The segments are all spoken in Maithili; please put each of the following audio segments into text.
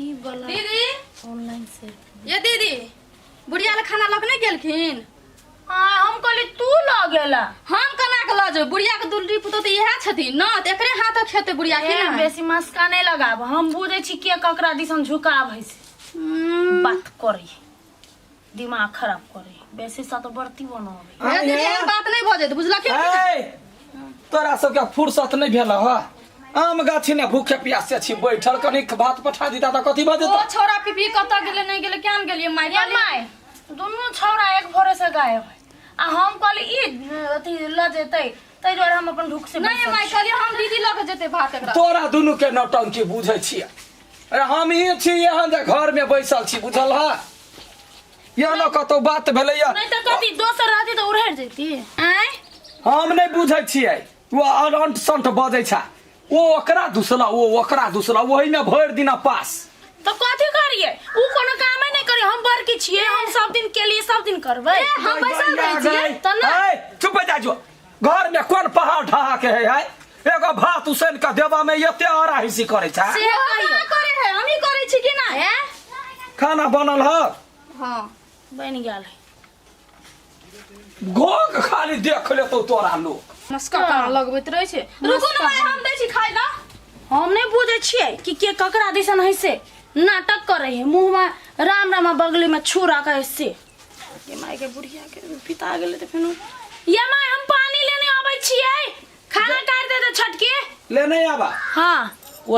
ई वाला दीदी ऑनलाइन से ये दीदी बुढ़िया ले खाना लग नहीं गेलखिन आ हम कहली तू ल गेला हम केना के लऽ जेबै बुढ़िया के दुलरी पुतोह तऽ इएह छथिन न तऽ एकरे हाथ खेतै बुढ़िया की ए, ना बेसी मस्का नहीं लगाब हम बुझै छी के ककरा दिसन झुकाव है से बात करी दिमाग खराब करी बेसी सा तो बर्ती बनाबे ए दीदी एहन बात नहीं भऽ जेतै बुझलखिन कि नहि? ए, तोरा सबके फुर्सत नहि भेल ह आम गाछी ने भूखे प्यासे छी बैठल कनी भात पठा दिता तऽ कथी भऽ ओ जेतौ छौड़ा पिपी कतऽ गेलै नहि गेलै केना गेलियै माय ये माय दुनू छौड़ा एक भोरे से गायब है आ हम कहली ई अथी ल जेतै ताहि दुआरे हम अपन ढुक से नहीं बैसल माय छी। कहलियै हम दीदी लऽ के जेतै भात एकरा तोरा दुनू के नौटंकी बुझै छियै अरे हम ई छी एहन जे घर में बैसल छी बुझल ह या न कतौ बात भेलैया नहीं तऽ कथी दोसर रहती तऽ उड़हर जैती आँय हम नहि बुझै छियै ओ अंट संट बजै छै ओ ओकरा दुसला ओ ओकरा दुसला ओहिमे भरि दिना पास तऽ कथी करिए उ कोनो कामे नहीं करिए हम बड़की छियै हम सब दिन के लिए सब दिन करबै हम बैसल रहै छियै तऽ ना ए, चुप जा जो घर में कोन पहाड़ ढहा के है है एगो भात उसैन के देवा में एते अराहिसी करै छै से ओ कहियो कहाँ करे है हमही करै छी कि ना ए खाना बनल ह हाँ बनि गेल है घोघ खाली देख लेतौ तोरा लोक मस्का कहाँ लगबैत रहै छै रुकू ने माय हम दै छी खाइ लए हम नहीं बुझै छियै कि के ककरा दिसन है से नाटक करे है मुंह में राम राम आ बगली में छुरा के से ये माय के बुढ़िया के पिता गेलै तऽ फेनो ये माय हम पानी लेने आबै छियै खाना काटि दे दे छटके ले नहीं आबा हाँ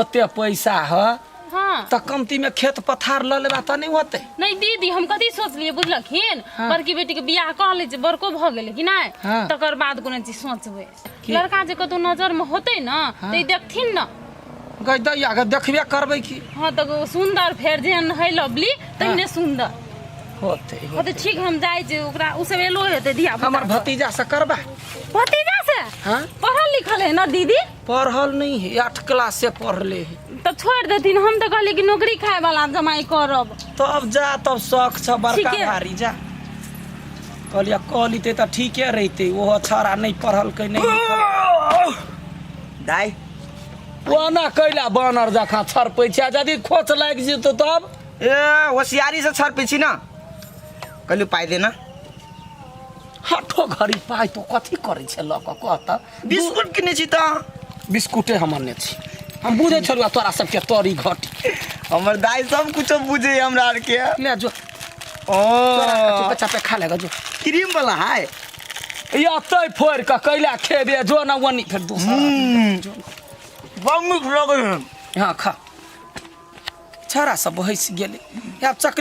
ओते पैसा ह हाँ तऽ कमती में खेत पथार लऽ लेबा तऽ नहीं होते नहीं दीदी हम कथी सोचलिए बुझलखिन बड़की बेटी के बियाह कह ले जे बड़को भऽ गेलै कि नहीं हाँ। तकर बाद कोनो चीज सोचबै की? लड़का जे कतौ नजर में होतै न तऽ ई देखथिन न गई दैया के देखबे करबै की हाँ तऽ सुंदर फेर जेहन है लवली तेहने सुंदर होते हाँ तऽ ठीक हम जाइ छी ओकरा ओ सब एलो हेतै धिया हमर भतीजा से करबा भतीजा से हाँ पढ़ल लिखल है ना दीदी पढ़ल नहीं है 8 क्लास से पढ़ले है तब छोड़ देथिन हम तऽ कहलियै कि नौकरी खाय वाला जमाई करब तब जा तब शौक छ बड़का ठीके। भारी जा कहलियै कऽ लितै तऽ ठीके रहितै ओहो छौड़ा नहि पढ़लकै नहि लिखलकै। दाइ ओना कैला बानर जकाँ छरपै छै आ यदि खोच लागि जेतौ तब ए होशियारी से छरपै छी न कहलु पाइ दे न हाथो घड़ी पाइ तो कथी करै छै लऽ कऽ कह तऽ बिस्कुट किने छी तऽ बिस्कुटे हम अनने छी हम बुझै छलहुँ तोरा सबके तरी घटी हमर दाइ सब कुछो बुझे हमरा आर के ले जो ओ चुपे चापे खा लेगा जो क्रीम वाला है या तै फोड़ि कऽ कैला खेबे जो ना ओनी फेर दोसर आदमी। बड़ नीक लगै है हाँ खा छौड़ा सब बहसि गेलै आब चकलेट